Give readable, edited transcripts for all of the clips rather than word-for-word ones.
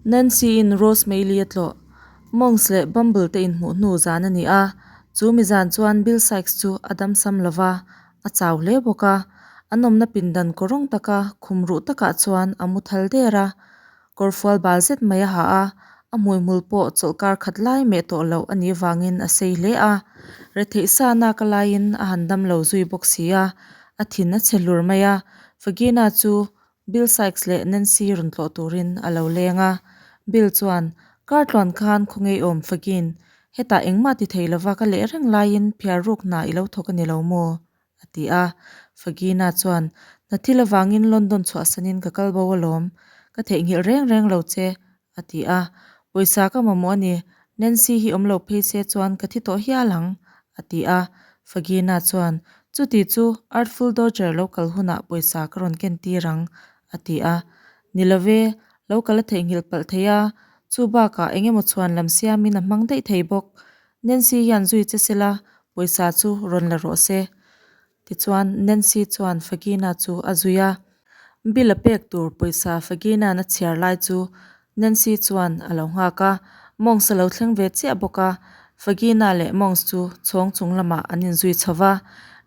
Nancy-in Rose Meili a tlawh. Monks leh Bumble te inhmuh hnu zan a ni a, chu mi zan chuan Bill Sikes chu a damsam lo va, a chau hle bawk a. An awmna pindan kawrawng taka khum ruh takah chuan a mu thal der a, kawrfual bal zet mai a ha a, a hmuihmul pawh chawlhkar khat lai meh tawh loh a nih vangin a sei hle a. Retheih sa nak a laiin a han dam lo zui bawk si a, a thin a chhe hlur mai a. Fagina chu Bill Sikes leh Nancy rawn tlawh turin a lo leng a. Bill chuan, Kar tluan khan khawngeiawm Fagin, hetah engmah ti thei lova ka leh reng laiin phiar ruk hna i lo thawk a ni lo maw? a ti a. Fagina chuan, Hna thil avangin London chhuahsanin ka kal bo alawm. Ka theihnghilh reng reng lo che, a ti a. Pawisa ka mamawh a ni, Nancy hi awm lo phei se chuan ka thi tawh hial ang, a ti a. Fagina chuan, Chuti chu Artful Dodger lo kal hunah pawisa ka rawn ken tir ang, a ti a. Ni love, lo kal a theihnghilh palh thei a, chu bakah eng emaw chhuan lam siamin a hmang daih thei bawk. Nancy hian zui che sela, pawisa chu rawn la rawh se. Tichuan, Nancy chuan Fagina chu a zui a. Bill a pek tur pawisa Fagina'n a chhiar lai chu Nancy chuan a lo nghak a. Monks a lo thleng ve chiah bawk a. Fagina leh Monks chu chhawng chung lamah an inzui chho va.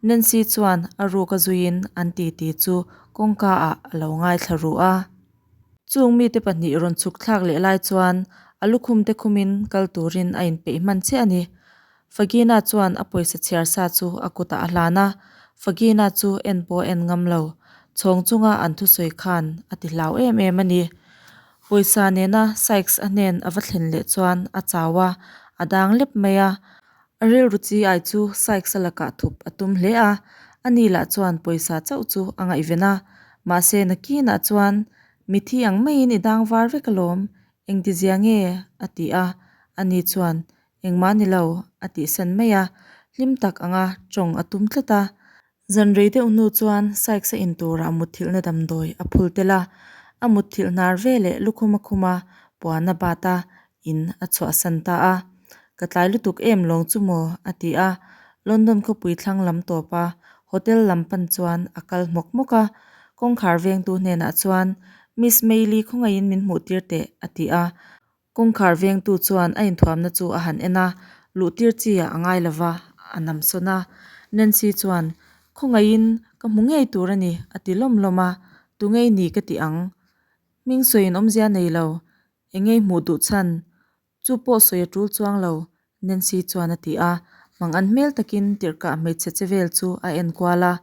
Nancy chuan a ruk a zuiin an titi chu kawngka ah a lo ngaithla ruh a. Chung mite pahnih rawn chhuk thlak leh lai chuan a lukhum te khumin kal turin a inpeih hman chiah a ni. Fagina chuan a pawisa chhiar sa chu a kutah a hlan a, Fagina chu en pawh a en ngam lo. Chhawng chunga an thusawi khan a ti hlau em em a ni. Pawisa nena Sykes a hnen a va thlen leh chuan a chau a, a dang lep mai a. A rilru chi ai chu Sykes a lakah thup a tum hle a, ani lah chuan pawisa chauh chu a ngaihven a. Mahse nakinah chuan mithi ang maiin i dang var vek alawm, engtizia nge? a ti a, ani chuan Engmah ni lo, a tihsan mai a, hlim tak anga tawng a tum tlat a. Zan rei deuh hnu chuan Sykes a in turah mutthilhna damdawi a phul tel a, a mutthilh hnar ve leh lukhum a khum a, puan a bat a, in a chhuahsan ta a. Ka tlai lutuk em lawng chu maw? a ti a, London khawpui thlang lam tawp a, hotel lam pan chuan a kal hmawk hmawk a. Kawngkhar vengtu hnenah chuan, Miss Maylie khawngaihin min hmuh tir teh, a ti a. Kawngkhar vengtu chuan a inthuamna chu a han en a, luh tir chi ah a ngai lova, a nam sawn a. Nancy chuan, Khawngaihin ka hmu ngei tur a ni, a ti lawm lawm a, Tu ngei ni ka ti ang. Hming sawiin awmzia nei lo, eng ngei hmuh duh chhan? Chu pawh sawi a tul chuang lo, Nancy chuan a ti a. Mang an hmel takin tirhkah hmeichhe che vel chu a en kual a,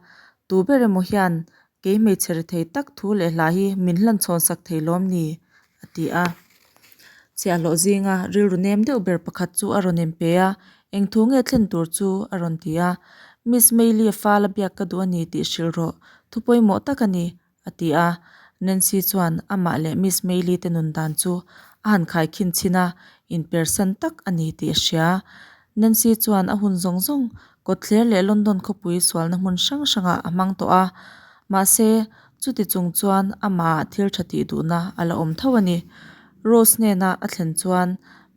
Tu ber emaw hian kei hmeichhe ri thei tak thu leh hla hi min hlan chhawn sak thei lawm ni? a ti a. Chhiahhlawh zinga rilru nem deuh ber pakhat chu a rawn inpe a, Eng thu nge thlen tur chu? a rawn ti a. Miss Maylie fal a biak ka duh a ni tih hrilh rawh, thu pawimawh tak a ni, a ti a. Nancy chuan amah leh Miss Maylie te nun dan chu a han khaikhin chhin a, inpersan tak a ni tih a hria. Nancy chuan a hun zawng zawng kawtthler leh London khawpui sualna hmun hrang hrangah a hmang tawh a, mahse, chuti chung chuan amahah thil tha tih duhna a la awm tho a ni. Rose hnena a thlen chuan,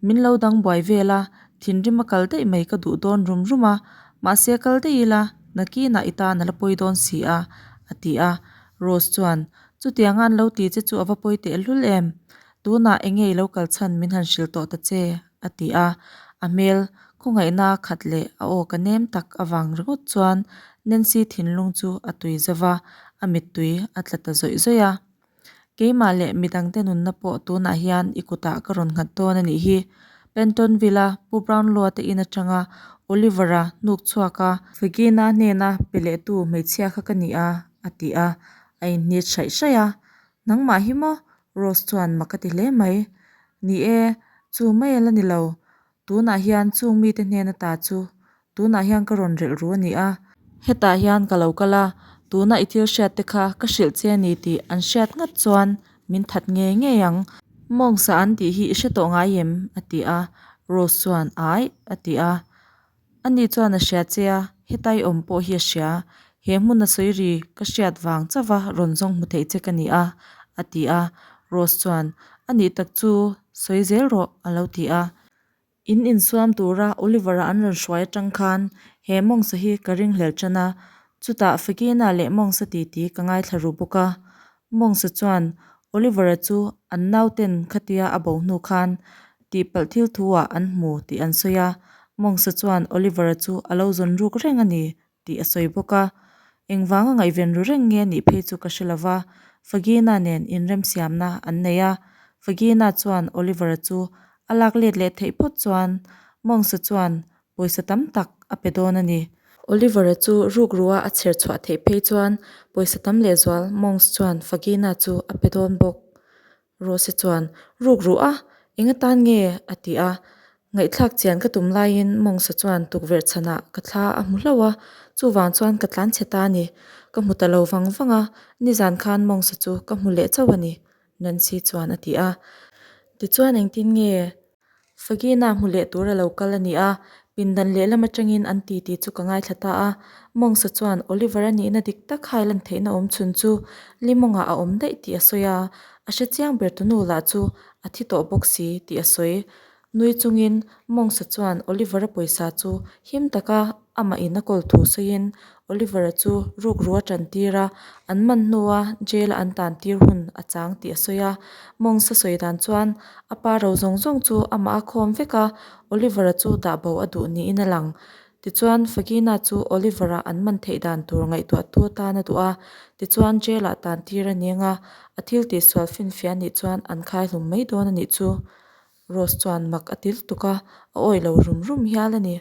Min lo dang buai vel a, thinrim a kal daih mai ka duh dawn rum rum a, mahse kal daih ila, nakinah i tan a la pawi dawn si a, a ti a. Rose chuan, Chutianga an lo ti che chu a va pawi tehlul em? Tunah eng nge i lo kal chhan min han hrilh tawh ta che? a ti a, a hmel khawngaihna khat leh a aw ka nem tak avang ringawt chuan Nancy thinlung chu a tui zauh a, a mittui a tla ta zawih zawih a. Keimah leh midangte nunna pawh tunah hian i kutah ka rawn nghat dawn a nih hi. Pentonville-a Pu Brownlow-a te in atanga Oliver-a hnuk chhuak a, Fegina hnena pe lehtu hmeichhia kha ka ni a, a ti a, a inhnit hraih hraih a. Nangmah hi maw? Rose chuan mak a ti hle mai. Ni e, chu mai a la ni lo. Tunah hian chung mite hnen ata chu tunah hian ka rawn relh ru a ni a. Hetah hian ka lo kal a, tuna i thil hriat te kha ka hrilh che a ni tih an hriat ngat chuan min that ngei ngei ang. Mawngsa an tih hi i hre tawh ngai em? a ti a. Rose chuan, Aih, a ti a. Ani chuan a hria che a, hetai awm pawh hi a hria. He hmuna sawi ri ka hriat vang chauha rawn zawng hmu theih che ka ni a, a ti a. Rose chuan, A nih tak chu sawi zel rawh, a lo ti a. In insuam tura Oliver-a an rawn hruai atang khan he mawngsa hi ka ringhlel tan a, chutah Fekina leh mawngsa titi ka ngaithla ru bawk a. Mawngsa chuan Oliver-a chu an nauten khatia a bo hnu khan tihpalh thil thu ah an hmu tih an sawi a, Monks-a chuan Oliver-a chu a lo zawn ruk reng a ni tih a sawi bawk a. Engvanga ngaihven ru reng nge nih phei chu ka hre lo va, Fagina nen inremsiamna an nei a. Fagina chuan Oliver-a chu a lak let leh theih phawt chuan Monks-a chuan pawisa tam tak a pe dawn a ni. Oliver-a chu rukruha a chher chhuah theih phei chuan pawisa tam lehzual Monks chuan Fagina chu a pe dawn bawk. Rose chuan, Rukruh a, eng atan nge? a ti a. Ngaihthlak chian ka tum laiin Monks-a chuan tukverh chhanah ka thla a hmu hlauh a, chuvang chuan ka tlan chhe ta a ni. Ka hmu ta lo vang vang a, nizan khan Monks-a chu ka hmu leh chauh a ni, Nancy chuan a ti a. Tichuan engtin nge? Fagina hmu leh tur a lo kal a ni a, pindan lehlam atangin an ti tih chu ka ngaithla ta a. Monks-a chuan Oliver-a nihna dik tak hailan theihna awm chhun chu Limawngah a awm daih tih a sawi a, a hre chiang ber tunu lah chu a thi tawh bawk si tih a sawi. Nui chungin Monks-a chuan Oliver-a pawisa chu him taka amah in a kawl thu sawiin Oliver-a chu rukru a tan tir a, an man hnua jail-a an tan tir hun a chang tih a sawi a. Monks-a sawi dan chuan a pa ro zawng zawng chu amah a khawm vek a, Oliver-a chu dah bo a duh niin a lang. Tichuan, Fagina chu Oliver-a an man theih dan tur ngaihtuahtu atan a duh a, tichuan jail-ah tan tir a ni ang a, a thil tihsual finfiah nih chuan an khaihlum mai dawn a nih chu. Rose chuan mak a ti lutuk a, a awih lo rum rum hial a ni.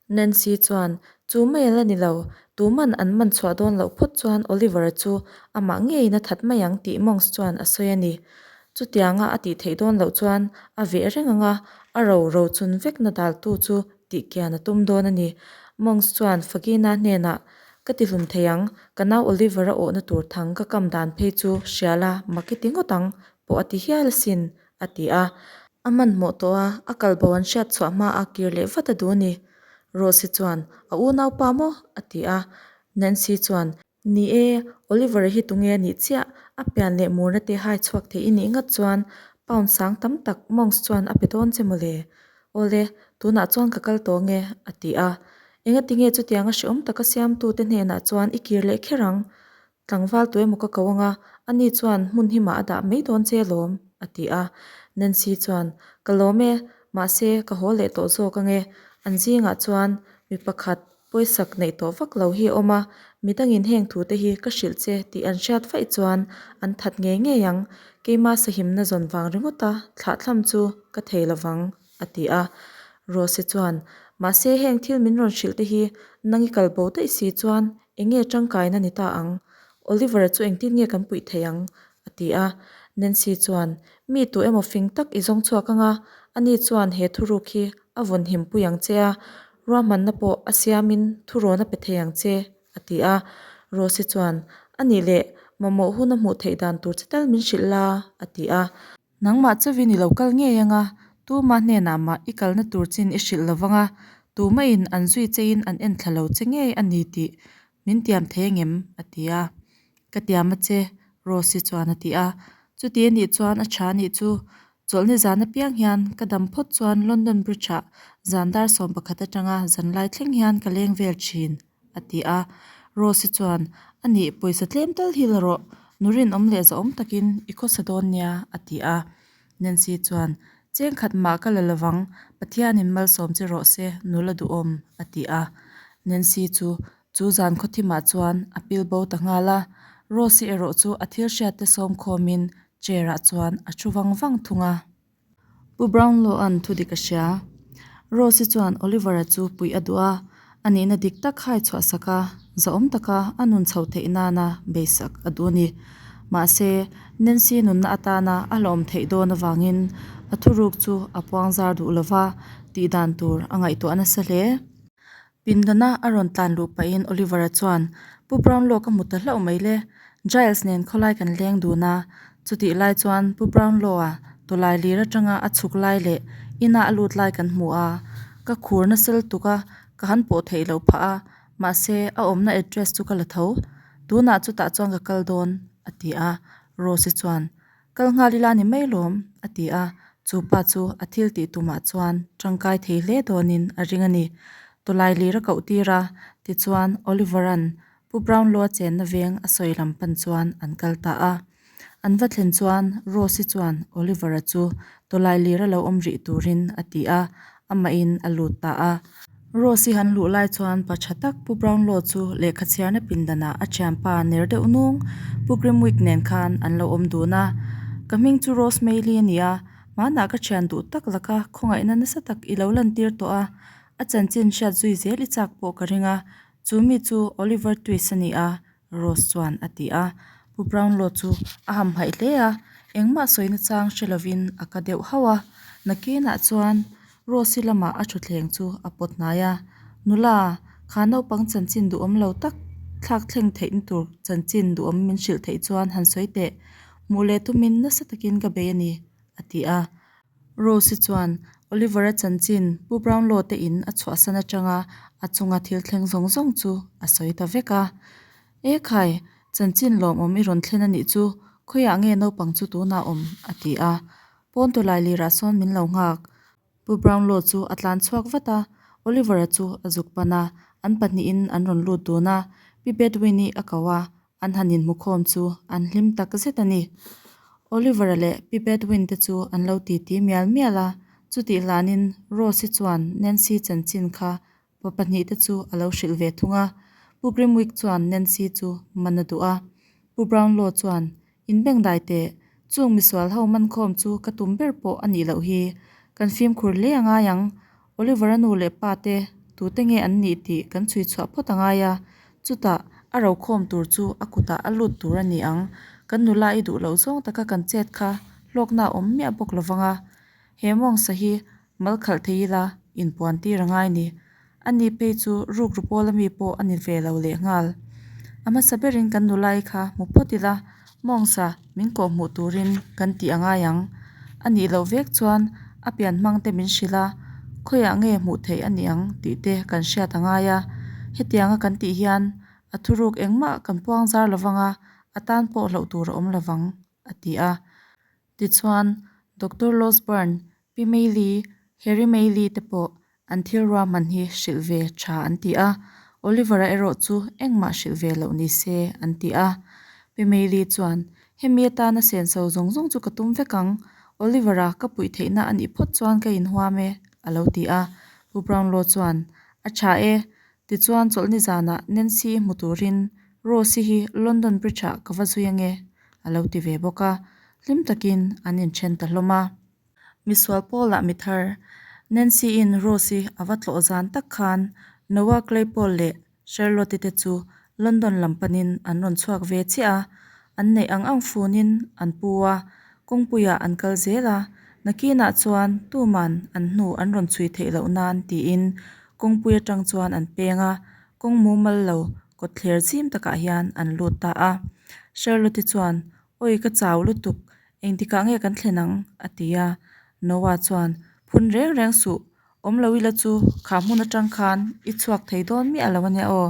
Nancy chuan, Chu mai a la ni lo, tuman an man chhuah dawn loh phawt chuan Oliver-a chu amah ngeiin a that mai ang tih Monks chuan a sawi a ni. Chutianga a tih theih dawn loh chuan a veh reng ang a, a ro ro chun vekna daltu chu tih kian a tum dawn a ni. Monks chuan Fagina hnenah, Ka ti hlum thei ang, ka nau Oliver-a awhna tur thang ka kam dan phei chu hria la mak i ti ngawt ang, pawh a ti hial asin, a ti a. A hmanhmawh tawh a, a kalbo an hriat chhuah hma a kir leh vat a duh a ni. Rose chuan, A unaupa maw? a ti a. Nancy chuan, Ni e, Oliver-a hi tunge a nih chiah? A pian leh murna te hai chhuak thei i nih ngat chuan pound sang tam tak Monks chuan a pe dawn che mawle. Awle, tunah chuan ka kal tawh nge? a ti a. Engatinge chutianga hrehawm taka siamtute hnenah chuan i kir leh kher ang? Tlangval tu emaw ka ko anga, ani chuan hmun himah a dah mai dawn che alawm, a ti a. Nancy chuan, Ka lawm e, mahse ka haw leh tawh zawk ange. An zingah chuan mi pakhat pawisak neih tawh vak lo hi a awm a, midangin heng thute hi ka hrilh che tih an hriat vaih chuan an that ngei ngei ang. Keima sahimna zawn vang ringawta thlahthlam chu ka thei lovang, a ti a. Rose chuan, Mahse heng thil min rawn hrilh te hi nang i kal bo daih si chuan Eng nge tangkaina ni ta ang? Oliver-a chu engtin nge kan puih theih ang? a ti a. Nancy chuan, Mi tu emaw fing tak i zawng chhuak ang a, ani chuan he thuruk hi a vawn him pui ang che a, ruahmanna pawh a siamin thurawn a pe thei ang che, a ti a. Rose-i chuan, A nih leh, mamawh hun a hmuh theih dan tur che tal min hrilh la, a ti a. Nangmah chauhin i lo kal ngei ang a, tuma hnenah mah i kalna tur chin i hrilh lo vang a, tumahin an zui chein an en thla lo che ngei a ni tih min tiam thei angem? a ti a. Ka tiam a che, Rose-i chuan a ti a. Chuti a nih chuan a tha a nih chu. Chawlhni zan apiang hian ka dam phawt chuan London Bridge-ah zan dar 11 atanga zanlai thleng hian ka leng vel thin. a ti a. Rose-i chuan, A nih, pawisa tlem tal hi la rawh, nu rinawm leh zahawm takin i khawsa dawn nia, a ti a. Nancy chuan, Cheng khat mah ka la lovang, Pathianin malsawm che rawh se, nula duhawm, a ti a. Nancy chu chu zan khawthimah chuan a pil bo ta nghal a. Rose-i erawh chu a thil hriatte sawm khawmin chair-ah chuan a thu vang vang thung a. Pu Brownlow-a'n thu dik a hria. Rose-i chuan Oliver-a chu puih a duh a, a nihna dik tak hai chhuah sak a, zahawm taka a nun chho theih nana beisak a duh a ni. Mahse, Nancy nunna atana a hlauhawm theih dawn avangin a thuruk chu a puang zar duh lo va, tih dan tur a ngaihtuah nasa hle. Pindana a rawn tlan luh pahin Oliver-a chuan, Pu Brownlow ka hmu ta hlauh mai le. Giles nen khawlai kan leng dun a. Chutih lai chuan Pu Brownlow-a tawlai lir atanga a chhuk lai leh ina a lut lai kan hmu a. Ka khur nasa lutuk a, ka han pawh theih loh phah a. Mahse, a awmna address chu ka la tho. Tunah chutah chuan ka kal dawn, a ti a. Rose-i chuan, Kal nghal ila ni mai lawm, a ti a, chu pa chu a thil tih tumah chuan tangkai thei hle dawnin a ring a ni. Tawlai lir a koh tir a, tichuan Oliver-a'n Pu Brownlow-a chenna veng a sawi lam pan chuan an kal ta a. An va thlen chuan Rose-i chuan Oliver-a chu tawlailir a lo awm rih turin a ti a, amahin a lut ta a. Rose-i han luh lai chuan pa tha tak Pu Brownlow chu lehkha chhiarna pindanah a thianpa ner deuh nung Pu Grimwig nen khan an lo awm dun a. Ka hming chu Rose Maylie a ni a, hmanah ka thian duh tak laka khawngaihna nasa tak i lo lantir tawh a, a chanchin hriat zui zel i chak pawh ka ring a, chu mi chu Oliver Twist a ni a, Rose chuan a ti a. Pu Brownlow chu a hamhaih hle a, engmah sawina chang hre lovin a ka deuh hauh a. Nakinah chuan Rose-i lamah a thutthleng chu a pawt hnai a, Nula, kha naupang chanchin duhawm lo tak thlak thleng theihna tur chanchin duhawm min hrilh theih chuan han sawi teh. Hmuh leh tumin nasa takin ka bei a ni, a ti a. Rose-i chuan Oliver-a chanchin Pu Brownlow te in a chhuahsan atanga a chunga thil thleng zawng zawng chu a sawi ta vek a. E khai, chanchin lawmawm i rawn thlen a nih chu, khawiah nge naupang chu tunah awm? a ti a. Pawn tawlai lirah sawn min lo nghak. Pu Brownlow chu a tlan chhuak vat a, Oliver-a chu a zuk pan a, an pahnihin an rawn lut dun a, Pi Bedwin-i a ko a, An han inhmukhawm chu an hlim tak zet a ni. Oliver-a leh Pi Bedwin te chu an lo titi mial mial a, chutih hlanin Rose-i chuan Nancy chanchin kha pa pahnihte chu a lo hrilh ve thung a. Pu Grimwig chuan Nancy chu man a duh a. Pu Brownlow chuan, Inbengdai teh, chung misual ho mankhawm chu ka tum ber pawh a nih loh hi. Kan fimkhur hle a ngai ang. Oliver-a nu leh pa te tute nge an nih tih kan chhui chhuah phawt a ngai a, chutah a rokhawm tur chu a kutah a lut tur a ni ang. Kan nula i duh loh zawng taka kan chet kha hlawkna a awm miah bawk lo vang a, he mawngsa hi mal khalh thei ila inpuan tir a ngai ni. Ani phei chu rukru pawla mi pawh a ni ve lo lehnghal. A hmasa berin kan nula i kha hmu phawt ila Mawngsa min kawh hmuh turin kan tih a ngai ang. A nih loh vek chuan a pian hmang te min hrilh a, khawiah nge hmuh theih a nih ang tih te kan hriat a ngai a. Hetianga kan tih hian a thuruk engmah kan puang zar lovang a, a tan pawh hlauh tur a awm lovang, a ti a. Tichuan, Doctor Losberne, Pi Maylie, Harry Maylie te pawh an thil ruahman hi hrilh ve tha an ti a, Oliver-a erawh chu engmah hrilh ve loh ni se an ti a. Pi Maylie chuan, Hemi atana senso zawng zawng chu ka tum vek ang, Oliver-a ka puih theihna a nih phawt chuan ka inhuam e, a lo ti a. Pu Brownlow chuan, A tha e, tichuan chawlhni zanah Nancy-i hmu turin Rose-i hi London Bridge-ah ka va zui ange, a lo ti ve bawk a, hlim takin an inthen ta hlawm a. Misual Paul-ah mi thar, Nancy-in Rose-i a va tlawh zan tak khan Noah Claypole leh Charlotte-i te chu London lam panin an rawn chhuak ve chiah a, an neih ang ang funin an pu a, kawngpuiah an kal zel a, nakinah chuan tuman an hnu an rawn chhui theih loh nan tiin kawngpui atang chuan an peng a, kawng mumal lo kawtthler zim takah hian an lut ta a. Charlotte-i chuan, Awi ka chau lutuk, engtikah nge kan thlen ang? a ti a. Noah chuan, Phun reng reng suh, awm lo ila chu kha hmun atang khan i chhuak thei dawn miah lo ania aw,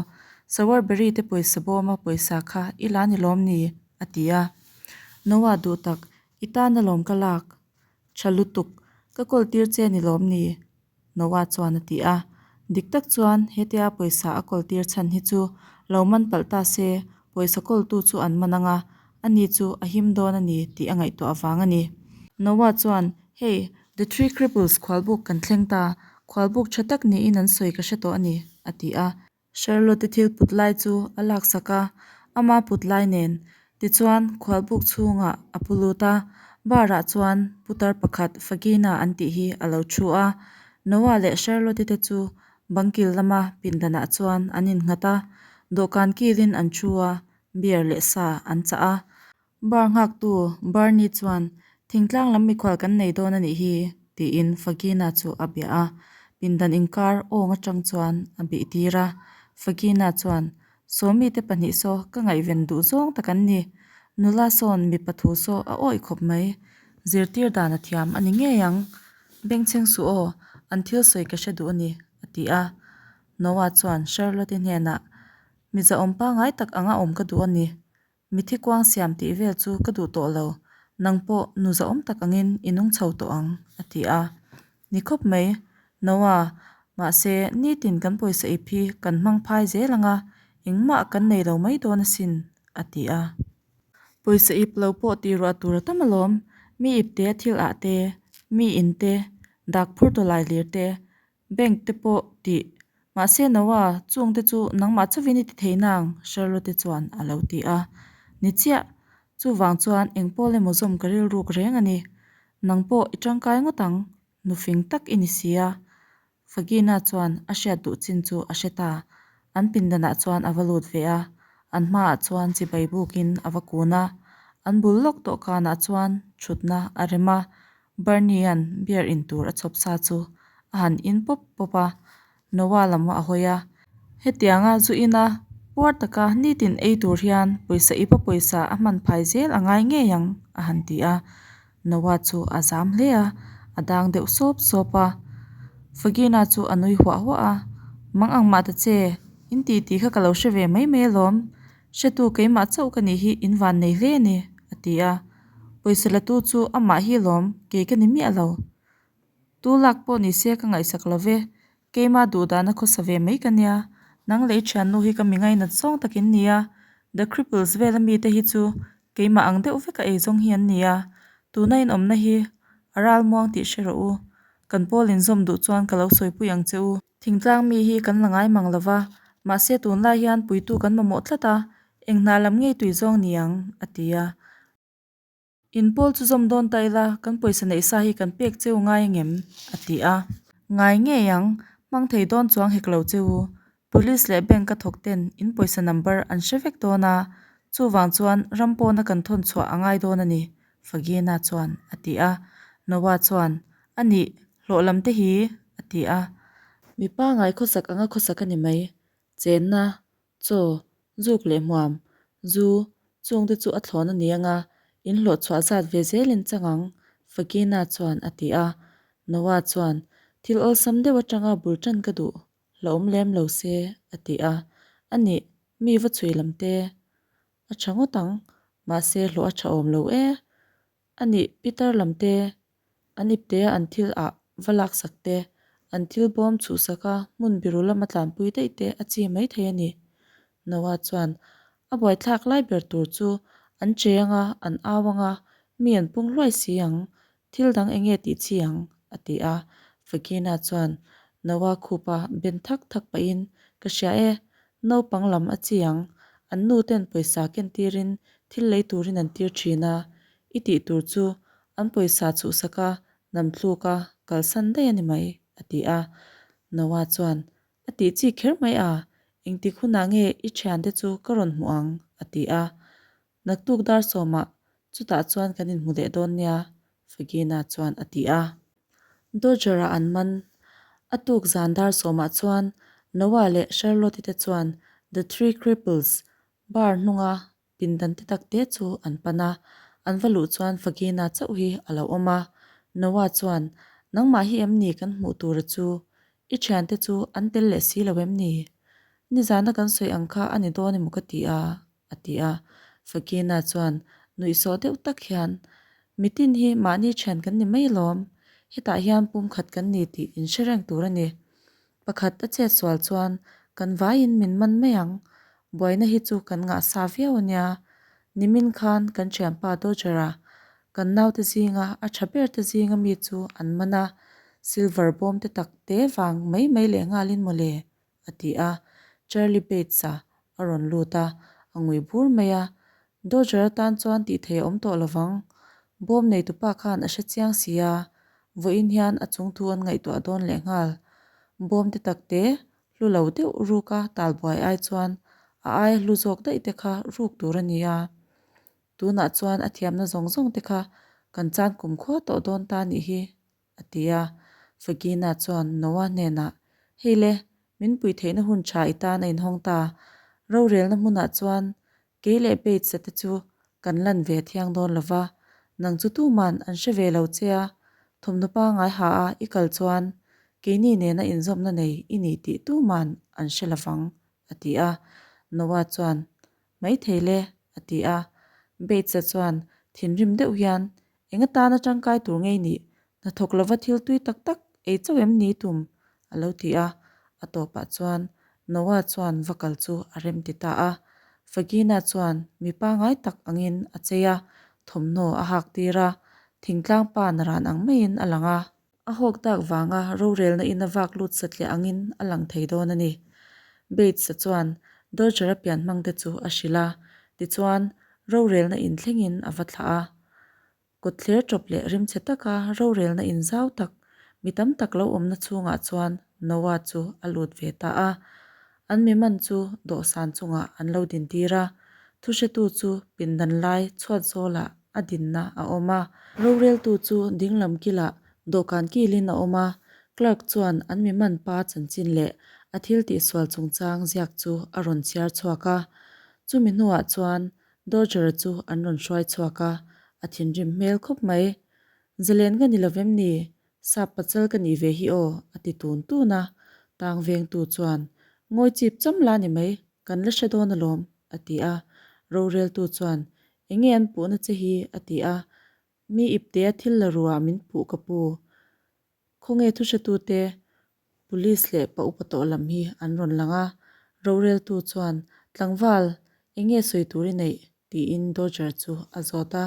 Sowerberry te pawisa bawma pawisa kha i la ni lawm ni? a ti a. Noah duh tak, I tan alawm ka lak, tha lutuk, ka kawl tir che ni lawm ni? Noah chuan a ti a. Dik tak chuan hetia pawisa a kawl tir chhan hi chu lo man palh ta se, pawisa kawltu chu an man ang a, ani chu a him dawn a ni tih a ngaihtuah avang a ni. Noah chuan, Hey, The Three Cripples khualbuk kan thleng ta, khualbuk tha tak niin an sawi ka hre tawh a ni, a ti a. Charlotte thil put lai chu a laksak a, ama put lai nen. Tichuan, khualbuk chhungah a pu lut a, bar ah chuan putar pakhat Fagina an tih hi a lo thu a. Noah leh Charlotte te chu bangkil lama pindanah chuan an innghat a, dawhkan kilin an thu a, beer leh sa an chah a. Bar nghaktu Barney chuan, Thingtlang lam mikhual kan nei dawn a nih hi, tiin Fagina chu a bia a. Pindan inkar awng atang chuan a bih tir a. Fagina chuan, Sawmi te pahnih saw ka ngaihven duh zawng tak an ni. Nula sawn mipa thu saw a awih khawp mai. Zirtir dan a thiam a ni ngei ang. Bengchheng suh aw, an thil sawi ka hre duh a ni, a ti a. Noah chuan Charlotte-i hnenah, Miza awm pangngai tak anga awm ka duh a ni. Mithi kuang siam tih vel chu ka duh tawh lo, nang pawh nu zahawm tak angin i nung chho tawh ang, a ti a. Ni khawp mai, Noah, mahse nitin kan pawisa ip hi kan hmang phai zel ang a, engmah kan nei lo mai dawn asin, a ti a. Pawisa ip lo pawh tih ruah tur a tam alawm. Mi ipte a thil ah te, mi in te, dak phur tawlai lir te, bank te pawh tih. Mahse Noah, chung te chu nangmah chauhin i ti thei nang, Charlotte chuan a lo ti a. Ni chiah, chuvang chuan eng pawl emaw zawm ka rilruk reng a ni. Nang pawh i tangkai ngawt ang, nufing tak i ni si a. Fagina chuan a hriat duh chin chu a hre ta. An pindanah chuan a va lut ve a, an hmaah chuan chibai bukin a va kun a. An bul lawk dawhkanah chuan thutna a rem a, Bernie-a'n beer in tur a chhawp sa chu a han in pawp pawp a, Noah lam a hawi a. Hetianga zu ina puar taka nitin ei tur hian pawisa ipa pawisa a hman phai zel a ngai ngei ang, a han ti a. Noah chu a zam hle a, a dang deuh sawp sawp a. Fagina chu a nui huah huah a, Mang ang mah ta che, in tih tih kha ka lo hre ve mai mai alawm. Hretu keimah chauh ka nih hi in van nei hle a ni, a ti a. Pawisa latu chu amah hi alawm, kei ka ni miah lo. Tu lak pawh ni se ka ngaihsak lo ve, Keimah duhdahna khawsa ve mai ka nia, nang leh i thiannu hi ka mi ngainat zawng tak in nia, The Cripples vela mite hi chu keimah ang deuh veka ei zawng hi an nia, tuna in awmna hi a ralmuang tih hre rawh u, kan pawl inzawm duh chuan ka lo sawipui ang che u. Thingtlang mi hi kan la ngai mang lova, mahse tunlai hian puitu kan mamawh tlat a, eng hna lam ngei tui zawng ni ang, a ti a. In pawl chu zawm dawn ta ila, kan pawisa neih sa hi kan pek cheu ngai angem? a ti a. Ngai ngei ang, hmang thei dawn chuang hek lo cheu. Police leh bank a thawk ten in pawisa number an hre vek dawn a, chuvang chuan ram pawna kan thawn chhuah a ngai dawn a ni, Fagina chuan a ti a. Noah chuan, A nih, hlawh lam te hi? a ti a. Mipa ngai khawsak anga khawsak a ni mai. Chenna, Chaw, zuk leh hmuam, zu, chungte chu a thlawn a ni anga, in hlawh chhuah zat ve zelin chang ang, Fakina chuan a ti a. Noah chuan, Thil awlsam deuh atanga bul tan ka duh, hlauhawm lem lo se, a ti a. A nih, mi va chhui lam te a tha ngawt ang, mahse hlawh a tha awm lo e. A nih, Peter lam te An iptea an thil ah va laksak te, an thil bawm chhuhsak a hmun biru lama tlanpui daih te a chi mai thei a ni. Noah chuan a buaithlak lai ber tur chu an che anga, an au anga, mi an pung hluai si ang, thil dang eng nge tih chi ang? a ti a. Fagina chuan Noah khupa ben thak thak pahin, Ka hria e, naupang lam a chi ang, an nu ten pawisa ken tirin thil lei turin an tir thin a, i tih tur chu An pawisa chhuhsak a, nam thluk a, kalsan daih a ni mai, a ti a. Noah chuan, A tih chi kher mai a, engtik hunah nge i thiante chu ka rawn hmuh ang? a ti a. Naktuk dar sawmah chutah chuan kan inhmu leh dawn nia, Fagina chuan a ti a. Dodger-a an man. A tuk zan dar sawmah chuan Noah leh Charlotte-i te chuan The Three Cripples bar hnunga Pindan te tak te chu an pan a, an va luh chuan Fagina chauh hi a lo awm a. Noah chuan, Nangmah hi em ni kan hmuh tura chu? I thiante chu an tel leh si lo em ni? Nizana kan sawi ang kha a ni dawn emaw ka ti a, a ti a. Fagina chuan nuihsawh deuh tak hian, Mitin hi mahni thian kan ni mai alawm, hetah hian pumkhat kan ni tih in hre reng tur a ni. Pakhat a chet sual chuan kan vaiin min man mai ang. Buaina hi chu kan ngah sa viau a nia. Nimin khan kan thianpa Dodger-a kan naute zinga a tha ber te zinga mi chu an man a, silver bawm te tak te vang mai mai leh nghalin mawle, a ti a. Charlie Bates-a a rawn lut a, a ngui bur mai a. Dodger atan chuan tih thei a awm tawh lovang. Bawm neitupa khan a hre chiang si a, vawiin hian a chungthu an ngaihtuah dawn leh nghal. Bawm te tak te hlu lo deuh ruka talbuai ai chuan a aia hlu zawk daih te kha ruk tur a ni a. Tunah chuan a thiamna zawng zawng te kha kan chan kumkhua tawh dawn ta nih hi. A ti a. Fagina chuan Noah hnenah, Hei le, min pui theihna hun tha i tan a inhawng ta. Rorelna hmunah chuan kei leh Bates-a te chu kan lan ve thiang dawn lo va, nang chu tuman an hre ve lo che a, thawmhnaw pangngai ha a i kal chuan keini nena inzawmna nei i ni tih tuman an hre lo vang, a ti a. Noah chuan, Maithei le, a ti a. Bates-a chuan thinrim deuh hian, Eng atana tangkai tur ngei nih, hnathawk lova thil tui tak tak ei chauh em ni tum? a lo ti a. A tawpah chuan Noah chuan va kal chu a rem ti ta a. Fagina chuan mi pangai tak angin a chei a, thawmhnaw a hak tir a, thingtlang pa naran ang maiin a lang a. A hawk dak vanga rorelna in a vak lut satliah angin a lang thei dawn a ni. Bates-a chuan Dodger-a pian hmangte chu a hrilh a, tichuan rorelna in thlengin a va thlah a. Kawtthler ṭawp leh rimchhe taka rorelna in zau tak, mi tam tak lo awmna chhungah chuan Noah chu a lut ve ta a. An mi man chu dawhsan chungah an lo dintir a, thuhretu chu pindan lai chhuat zawlah a dinna a awm a. Roreltu chu dinglam kilah dawhkan kilin a awm a, clerk chuan an mi man pa chanchin leh a thil tihsual chungchang ziak chu a rawn chhiar chhuak a. Chumi hnuah chuan Dodger-a chu an rawn hruai chhuak a, a thinrim hmel khawp mai. Zalen ka ni lovem ni? Sap pachal ka nih ve hi aw, a ti tun tun a. Tang vengtu chuan, Ngawi chip cham la ni mai, kan la hre dawn alawm, a ti a. Roreltu chuan, Enge an puhna che hi? a ti a. Mi iptea thil la ruah min puh ka pu. Khawnge thuhretute Police leh pa upa tawh lam hi an rawn lang a, roreltu chuan, Tlangval, eng nge sawi tur i neih? tiin Dodger chu a zawt a.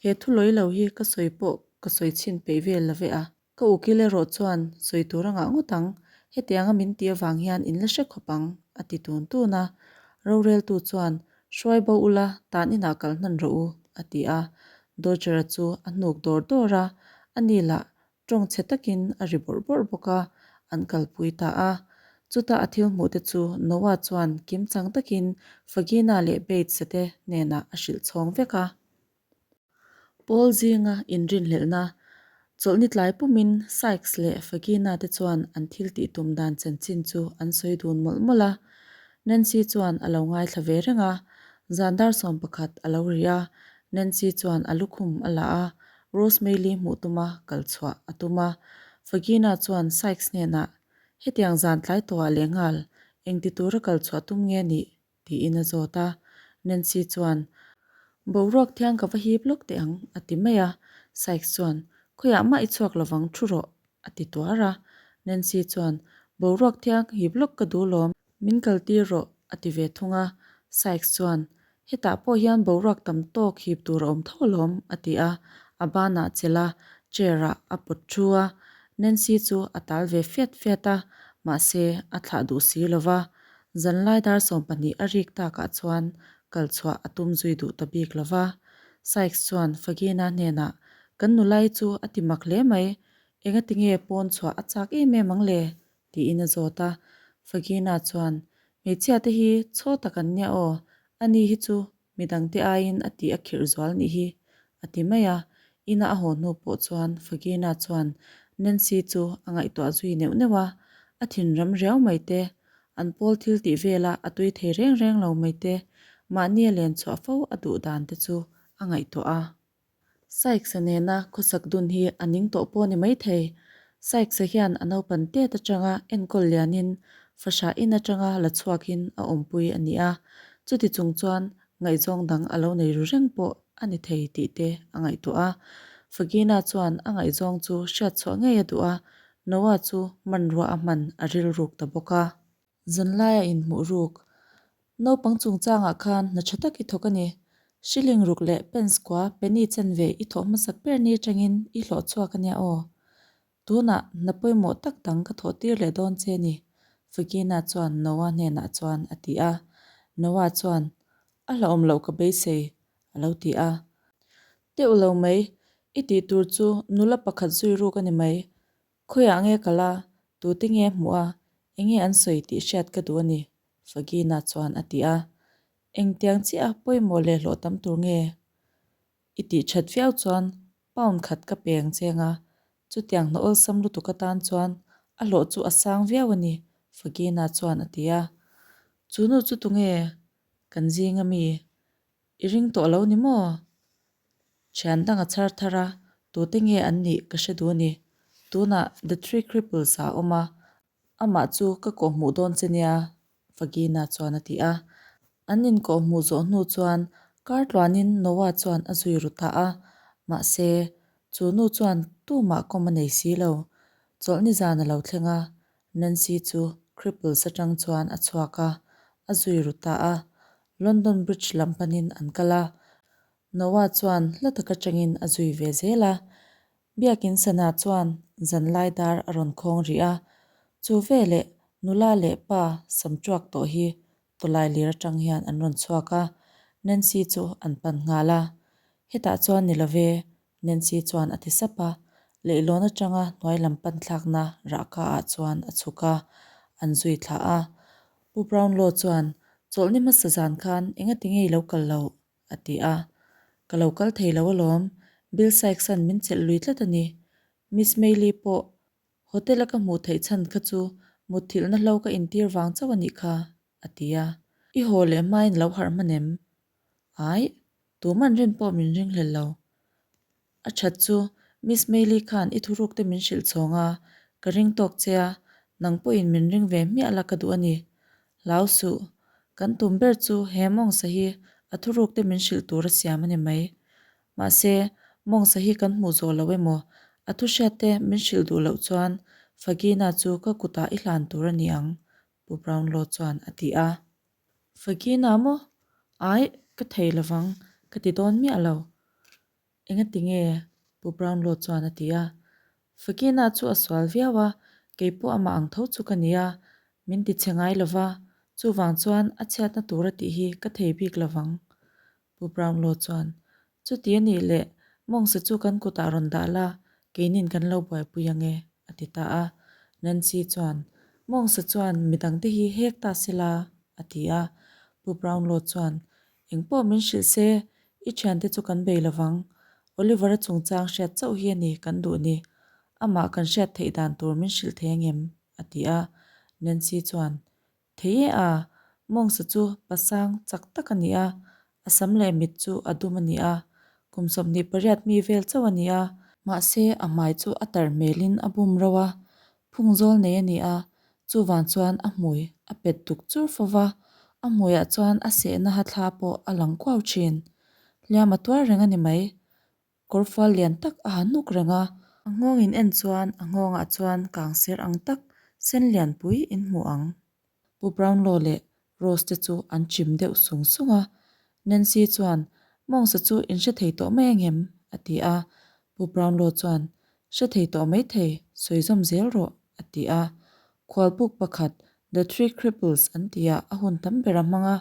He thu lawi lo hi ka sawi pawh ka sawi chhin peih vel lo ve a. Ka ukil erawh chuan sawi tur a ngah ngawt ang, hetianga min tih avang hian in la hre khawp ang, a ti tun tun a. Roreltu chuan, Hruai bo ula, tan inah kal hnan rawh u, a ti a. Dodger-a chu a hnuk dawr dawr a, ani lah Tawng chhe takin a ri bawrh bawrh bawk a, an kalpui ta a. Chuta a thil hmuh te chu Noah chuan kimchang takin Fagina leh Bates-a te hnenah a hrilh chhawng vek a. Paul zinga inrinhlelhna chawlhni tlai pumin Sykes leh Fagina te chuan an thil tih tum dan chanchin chu an sawi dun mawlh mawlh a. Nancy chuan a lo ngaithla ve reng a, zan dar 11 a lo ri a, Nancy chuan a lukhum a la a, Rosemary hmuh tuma kal chhuah a tum a. Fagina chuan Sykes hnenah, Hetiang zan tlai tawhah lehnghal, engti tura kal chhuah tum nge nih? tiin a zawt a. Nancy chuan, Boruak thiang ka va hip lawk teh ang, a ti mai a. Sykes chuan, Khawiah mah i chhuak lovang thu rawh, a ti tuar a. Nancy chuan, Boruak thiang hip lawk ka duh lawm. Min kaltir rawh, a ti ve thung a. Sykes chuan, Hetah pawh hian boruak tam tawk hip tur a awm tho alawm, a ti a. A banah chelh a, chair-ah a pawt thu a. Nancy chu a tal ve fiat fiat a, mahse, a thlah duh si lo va. Zanlai dar 12 a rik takah chuan kal chhuah a tum zui duh ta bik lo va. Sykes chuan Fagina hnenah, Kan nulai chu a ti mak hle mai, engatinge pawn chhuah a chak em em ang le? Tiin a zawt a. Fagina chuan, Hmeichhia te hi chaw tak an nia aw, ani hi chu midangte aiin a tih a khirh zual nih hi, a ti mai a. Ina a haw hnu pawh chuan Fagina chuan Nancy chu a ngaihtuah zui neuh neuh a, a thinram riau mai te, an pawl thil tih vela a tui thei reng reng lo mai te, mahni a len chhuah fo a duh dan te chu a ngaihtuah a. Sykes-a nena khawsak dun hi a ning tawh pawh a ni maithei. Sykes-a hian a naupan tet atanga enkawl lianin fahrah in atanga la chhuakin a awmpui a ni a, chuti chung chuan ngaihzawng dang a lo nei ru reng pawh a ni thei tih te a ngaihtuah a. Fagina chuan a ngaihzawng chu hriatchhuah ngei a duh a, Noah chu hmanrua a hman a rilruk ta bawk a. Zanlaia inhmuh ruk. Naupang chungchangah khan hna tha tak i thawk a ni. Shilling ruk leh pence kua penny chanve i thawh hmasak ber ni atangin i hlawh chhuak a nia aw. Tunah hna pawimawh tak dang ka thawh tir leh dawn che ni, Fagina chuan Noah hnenah chuan a ti a. Noah chuan, A hlauhawm loh ka beisei, a lo ti a. Teuh lo mai, i tih tur chu nula pakhat zui ruk a ni mai. Khawiah nge kal a, tute nge hmuh a, enge an sawi tih hriat ka duh a ni, Fagina chuan a ti a. Engtiang chiah a pawimawh leh hlawh tam tur nge? I tih that viau chuan pound khat ka pe ang cheng a, chutiang hna awlsam lutuk atan chuan a hlawh chu a sang viau a ni, Fagina chuan a ti a. Chu nu chu tunge? Kan zing ami? I ring tawh lo ni maw? Thian dang a chhar thar a, tute nge an nih ka hre duh a ni. Tunah The Three Cripples ah a awm a, amah chu ka kawhhmuh dawn che nia, Fagina chuan a ti a. An inkawhhmuh zawh hnu chuan kar tluanin Noah chuan a zui ru ta a, mahse, chu nu chuan tumah kawm a nei si lo. Chawlhni zan a lo thleng a, Nancy chu Cripples atang chuan a chhuak a, a zui ru ta a. London Bridge lam panin an kal a. Noah chuan hla tak atangin a zui ve zel a. Biakin sana chuan zanlai dar a rawn khawng rih a. Chu veleh nula leh pa sam tuak tawh hi tawlai lir atang hian an rawn chhuak a, Nancy chu an pan nghal a. Hetah chuan ni love, Nancy chuan a ti sap a. Leihlawn atanga hnuai lam pan thlakna rahka ah chuan a chhuk a, an zui thlah a. Pu Brownlow chuan, Chawlhni hmasa zan khan engati nge i lo kal loh? a ti a. Ka lo kal thei lo alawm, Bill Sykes-a'n min chelh lui tlat a ni. Miss Maylie pawh hotel-a ka hmuh theih chhan kha chu mutthilhna hlo ka intir vang chauh a nih kha, a ti a. I haw leh hmain lo harh hman em? Aih, tuman rin pawh min ringhlel lo. A that chu, Miss Maylie khan i thuruk te min hrilh chhawng a, ka ring tawk che a, nang pawhin min ring ve hmiah la ka duh a ni. Hlau suh, kan tum ber chu he mawngsa hi a thuruk te min hrilh tur a siam a ni mai. Mahse, mawngsa hi kan hmuh zawh lo emaw, a thu hriat te min hrilh duh loh chuan Fagina chu ka kutah i hlan tur a ni ang, Pu Brownlow chuan a ti a. Fagina maw? Aih, ka thei lovang, ka ti dawn miah lo. Engati nge? Pu Brownlow chuan a ti a. Fagina chu a sual viau a, kei pawh amah ang tho chu ka ni a, min ti chhe ngai lova, chuvang chuan a chhiatna tur a tih hi ka thei bik lovang. Pu Brownlow chuan, Chuti a nih leh, mawngsa chu kan kutah rawn dah la, keinin kan lo buaipui ang e, a ti ta a. Nancy chuan, Mawngsa chuan midangte hi hek ta se la, a ti a. Pu Brownlow chuan, Engpawh min hrilh se, i thiante chu kan bei lovang. Oliver-a chungchang hriat chauh hi a ni kan duh ni. Amah kan hriat theih dan tur min hrilh thei angem? a ti a. Nancy chuan, Thei e a, mawngsa chu pasang chak tak a ni a, a sam leh mit chu a dum a ni a, kum 28 mi vel chauh a ni a, mahse a hmai chu a tar hmelin a bum ro a, phung zawl nei a ni a, chuvang chuan a hmui a pet duk chur fo va, a hmuiah chuan a sehna ha thla pawh a lang kuau thin. Hliam a tuar reng a ni mai. Kawrfual lian tak a ha nuk reng a. A nghawng in en chuan a nghawngah chuan kang ser ang tak sen lian pui in hmu ang. Pu Brownlow leh Rose te chu an chim deuh sung sung a. Nancy chuan, Mawngsa chu in hre thei tawh mai angem? a ti a. Pu Brownlow chuan, Hre thei tawh mai thei, sawi zawm zel rawh, a ti a. Khualbuk pakhat The Three Cripples an tih ah a hun tam ber a hmang a,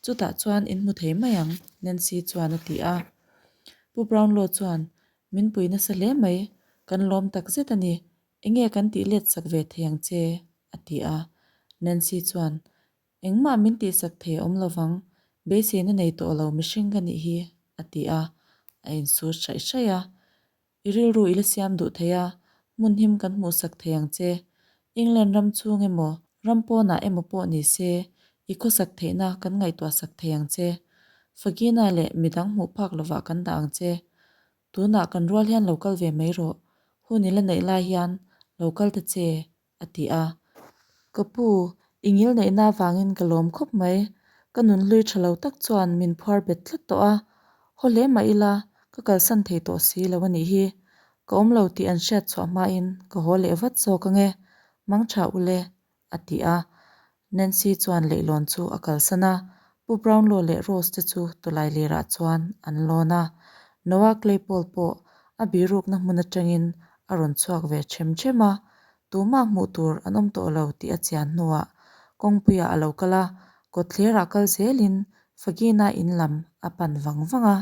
chutah chuan in hmu thei mai ang, Nancy chuan a ti a. Pu Brownlow chuan, Min pui nasa hle mai, kan lawm tak zet a ni, enge kan tih let sak ve thei ang che? a ti a. Nancy chuan, Engmah min tihsak thei a awm lovang, beiseina nei tawh lo mihring ka nih hi, a ti a, a insut hraih hraih a. I rilru i la siam duh thei a, hmun him kan hmuhsak thei ang che. England ram chhung emaw, ram pawnah emaw pawh ni se, i khawsak theihna kan ngaihtuahsak thei ang che. Fagina leh midang hmuh phak lovah kan dah ang che. Tunah kan rual hian lo kal ve mai rawh. Hun i la neih lai hian lo kal ta che. a ti a. Ka pu, i ngil neihna avangin ka lawm khawp mai. Ka nunhlui tha lo tak chuan min phuar bet tlat tawh a. Haw hle mah ila, ka kalsan thei tawh si lo a nih hi. Ka awm lo tih an hriat chhuah hmain ka haw leh vat zawk ange, mang tha ule, a ti a. Nancy chuan leihlawn chu a kalsan a, Pu Brownlow leh Rose te chu tawlai lirah chuan an lawn a. Noah Claypole pawh a birukna hmun atangin a rawn chhuak ve them them a, tumah hmuh tur an awm tawh lo tih a chian hnuah kawngpuiah a lo kal a, kawtthlerah kal zelin Fagina in lam a pan vang vang a.